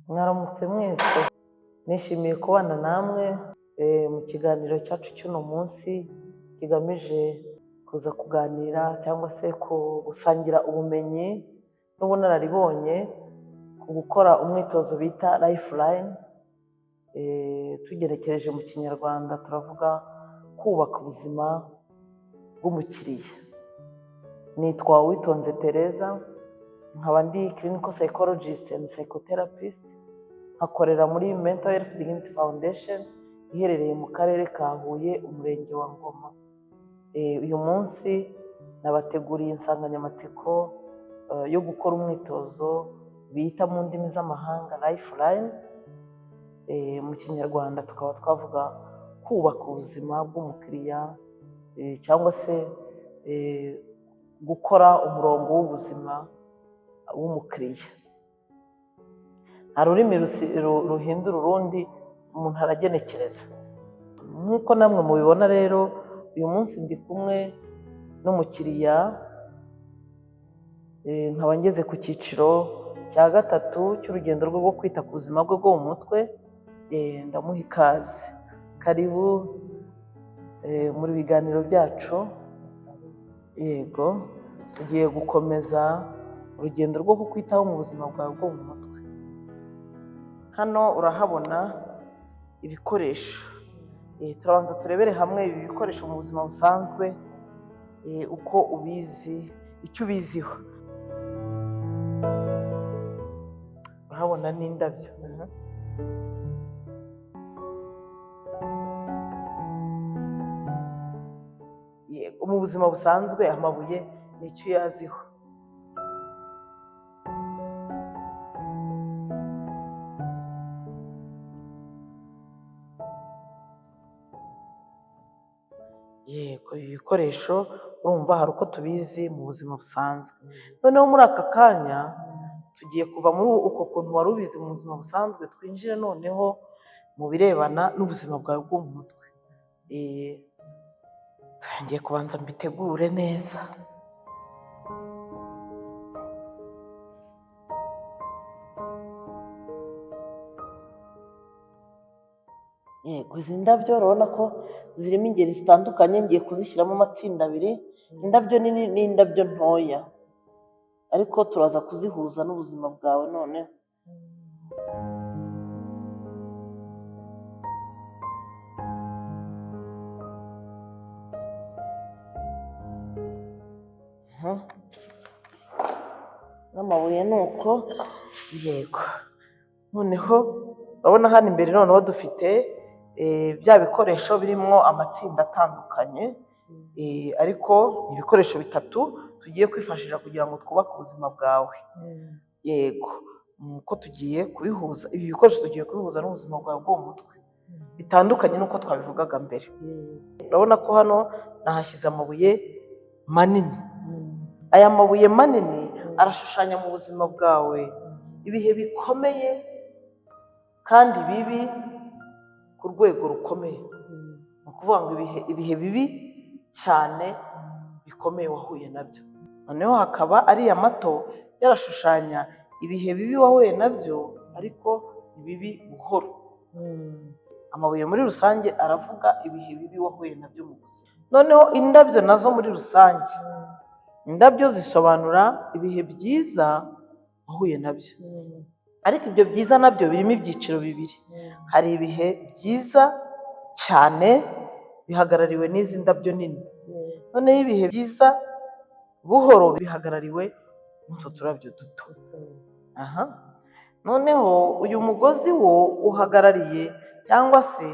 Mwaramutse mwese, nishimiye kubana namwe mu kiganiro cyacu cy'uno munsi kigamije kuza kuganira cyangwa se gusangira ubumenyi n'ubunararibonye ku gukora umwitozo bita Lifeline. Tugenekereje mu Kinyarwanda turavuga kubaka ubuzima bw'umukiriya. Nitwa Uwitonze Tereza, nkaba ndi clinical psychologist and psychotherapist, nkakorera muri Mental Health Dignity Foundation iherereye mu karere ka Huye, umurenge wa Ngoma. Uyu munsi nabateguriye insanganyamatsiko yo gukora umwitozo bita mu ndimi z'amahanga Lifeline, mu Kinyarwanda tukaba twavuga kubaka ubuzima bw'umukiriya cyangwa se gukora umurongo w'ubuzima w'umukiriya. Nta rurimi ruhindura urundi, umuntu aragenekereza. Nk'uko namwe mubibona rero, uyu munsi ndi kumwe n'umukiriya, nkaba ngeze ku cyiciro cya gatatu cy'urugendo rwe rwo kwita ku buzima bwe bwo mu mutwe, ndamuha ikaze. Karibu muri biganiro byacu, yego, tugiye gukomeza urugendo rwo kukwitaho mu buzima bwawe bwo mu mutwe. Hano urahabona ibikoresho. Turabanza turebere hamwe ibi bikoresho mu buzima busanzwe, uko ubizi, icyo ubiziho. Urahabona n'indabyo. Yego, mu buzima busanzwe amabuye ni icyo uyaziho. Yego, ibi bikoresho urumva hari uko tubizi mu buzima busanzwe. Noneho muri aka kanya tugiye kuva muri uko kuntu wari ubizi mu buzima busanzwe, twinjire noneho mu birebana n'ubuzima bwawe bwo mu mutwe. Ngiye kubanza mbitegure neza. Yego, izi ndabyo urabona ko zirimo ingeri zitandukanye, ngiye kuzishyiramo amatsinda abiri, indabyo nini n'indabyo ntoya, ariko turaza kuzihuza n'ubuzima bwawe noneho. N'amabuye ni uko, yego. Noneho urabona hano imbere noneho dufite bya bikoresho birimo amatsinda atandukanye, ariko ni ibikoresho bitatu tugiye kwifashisha kugira ngo twubake ubuzima bwawe. Yego, uko tugiye kubihuza, ibi bikoresho tugiye kubihuza n'ubuzima bwawe bwo mu mutwe, bitandukanye n'uko twabivugaga mbere. Urabona ko hano nahashyize amabuye manini. Aya mabuye manini arashushanya mu buzima bwawe ibihe bikomeye kandi bibi ku rwego rukomeye. Ni ukuvuga ngo ibihe bibi cyane bikomeye wahuye nabyo. Noneho hakaba ariya mato yarashushanya ibihe bibi wahuye nabyo, ariko ni bibi buhoro. Amabuye muri rusange aravuga ibihe bibi wahuye nabyo mu buzima. Noneho indabyo nazo muri rusange, indabyo zisobanura ibihe byiza wahuye nabyo. Ariko ibyo byiza nabyo birimo ibyiciro bibiri. Hari ibihe byiza cyane bihagarariwe n'izi ndabyo nini. Noneho ibihe byiza buhoro bihagarariwe n'utu turabyo duto. Aha. Noneho uyu mugozi wo uhagarariye cyangwa se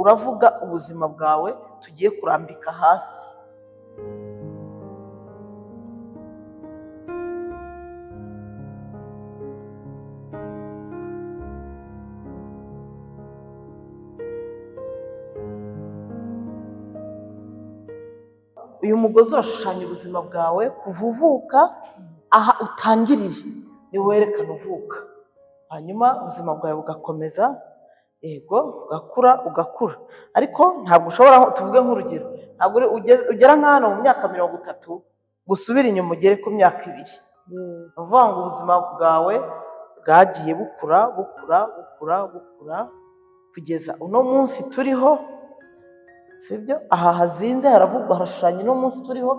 uravuga ubuzima bwawe tugiye kurambika hasi. Uyu mugozi urashushanya ubuzima bwawe kuva uvuka, aha utangiriye ni werekana uvuka, hanyuma ubuzima bwawe bugakomeza, yego, ugakura, ugakura. Ariko ntabwo ushobora, tuvuge nk'urugero, ntabwo ugera nka hano mu myaka 30 ngo usubire inyuma ugere ku myaka 2. Ni ukuvuga ngo ubuzima bwawe bwagiye bukura bukura bukura bukura kugeza uno munsi turiho, sibyo? Aha hazinze haravugwa, harashushanya uno munsi turiho,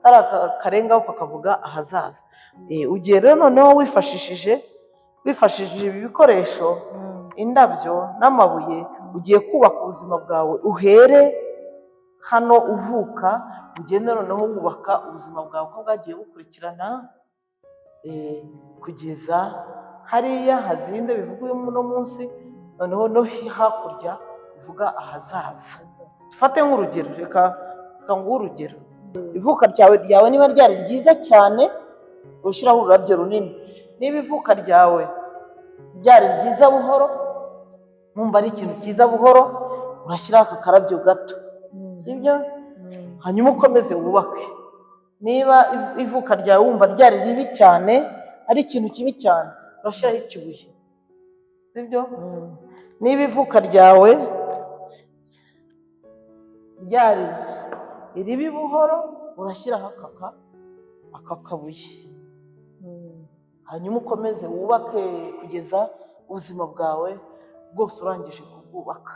hari akarengaho kakavuga ahazaza. Ugiye rero noneho wifashishije ibi bikoresho, indabyo n'amabuye, ugiye kubaka ubuzima bwawe. Uhere hano uvuka, ugende noneho wubaka ubuzima bwawe uko bwagiye bukurikirana, kugeza hariya hazinze bivuga uno munsi, noneho no hakurya bivuga ahazaza. Dufate nk'urugero, reka nguhe urugero. Ivuka ryawe niba ryari ryiza cyane, ushyiraho ururabyo runini. Niba ivuka ryawe ryari ryiza buhoro, numva ari ikintu cyiza buhoro, urashyiraho aka karabyo gato, sibyo? Hanyuma ukomeze wubake. Niba ivuka ryawe wumva ryari ribi cyane, ari ikintu kibi cyane, urashyiraho ikibuye, sibyo? Niba ivuka ryawe ryari iribi buhoro, urashyiraho aka kabuye. Hanyuma ukomeze wubake kugeza ubuzima bwawe bwose urangije kubwubaka.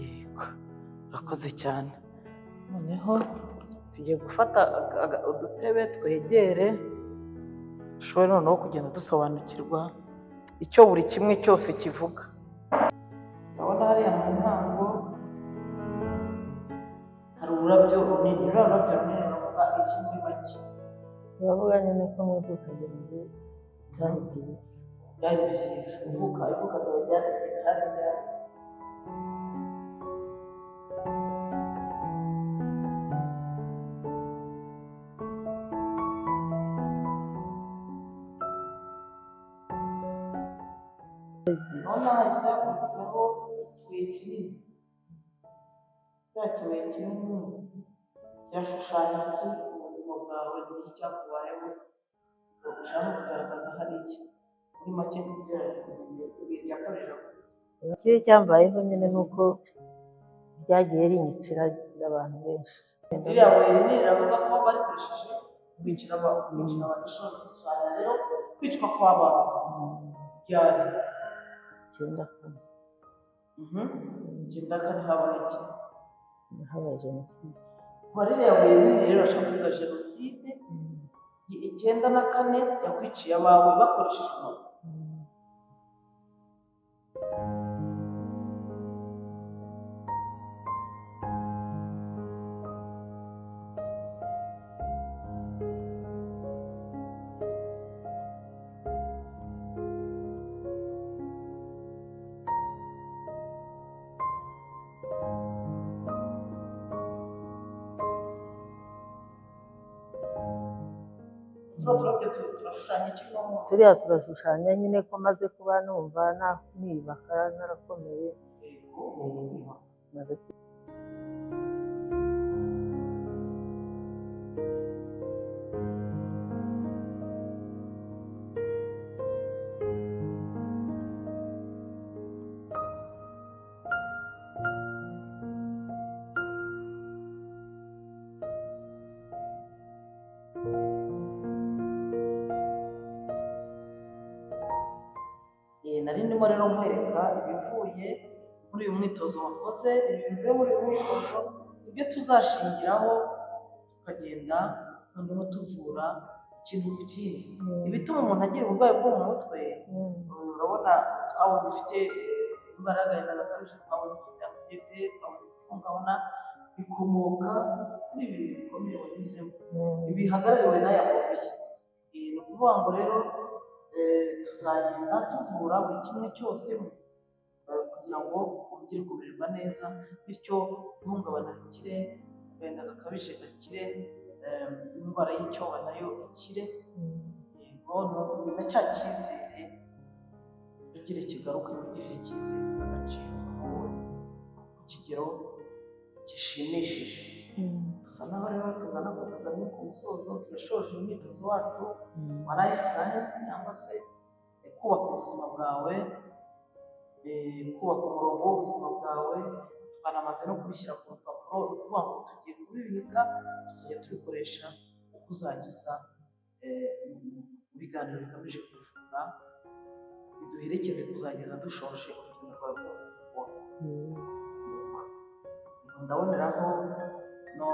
Yego, urakoze cyane. Noneho tugiye gufata udutebe twegere, dushobore noneho kugenda dusobanukirwa icyo buri kimwe cyose kivuga. Urabona hariya mu ntango hari ururabyo runini. Ruriya rurabyo runini ruravuga iki muri make? Uravuga nyine ko mu ivuka ryanjye byari byiza. Byari byiza. Ivuka ryawe byari byiza, hari ryari? Urabona hahise hakurikiraho ikibuye kinini. Kiriya kibuye kinini kirashushanya iki mu buzima bwawe? Ni iki cyakubayeho ushaka kugaragaza? Hari iki muri make? Ibuye rya kabiri riravuga iki? Ikibi cyambayeho nyine ni uko ryagiye rinyicira abantu benshi. Ririya buye rinini riravuga ko barikoresheje kwicira abantu. Ishobora gushushanya rero kwicwa kw'abantu ryari? 94. 94 habaye iki? Habaye jenoside. Kuba ririya buye rinini rero bashaka kuvuga jenoside 94 yakwiciye abawe bakoresheje amabuye. Turiya turabyo turashushanya iki uno munsi? Turiya turashushanya nyine ko maze kuba numva niyubaka narakomeye. Yego, umaze kwiyubaka. Maze Nari ndimo rero nkwereka ibivuye muri uyu mwitozo wakoze. Ibi bivuye muri uyu mwitozo ibyo tuzashingiraho tukagenda noneho tuvura Ikintu ku kindi, ibituma umuntu agira uburwayi bwo mu mutwe, urabona twabonye ufite indwara y'agahinda gakabije, twabonye ufite anxiété, twabonye ufite ihungabana, bikomoka kuri ibi bintu bikomeye wanyuzemo, bihagarariwe n'aya mabuye. Ni ukuvuga ngo rero tuzagenda tuvura buri kimwe cyose kugira ngo wongere kumererwa neza, bityo ihungabana rikire, agahinda gakabije gakire, indwara y'icyoba nayo ikire. Yego, na cya cyizere ugire kigaruke, wigirire icyizere n'agaciro wowe ku kigero gishimishije. Dusa naho rero tugana ko tugannye ku musozo, turashoje umwitozo wacu wa lifeline, cyangwa se kubaka ubuzima bwawe, kubaka umurongo w'ubuzima bwawe. Twanamaze no kubishyira ku rupapuro. Ni ukuvuga ngo tugiye kubibika, tuzajya tubikoresha uko uzajya uza mu biganiro bigamije kuvura, biduherekeze kuzageza dushoje urugendo rwawe rwo kuvura. Ndaboneraho no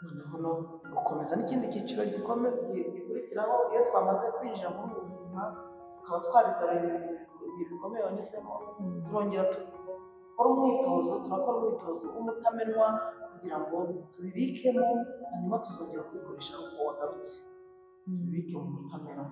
noneho no gukomeza n'ikindi cyiciro gikurikiraho. Iyo twamaze kwinjira muri ubu buzima, tukaba twabigaruye ibihe bikomeye wanyuzemo, turongera dukora umwitozo, turakora umwitozo w'umutamenwa kugira ngo tubibikemo, hanyuma tuzongera kubikoresha uko wagarutse. Tubibike mu mutamenwa.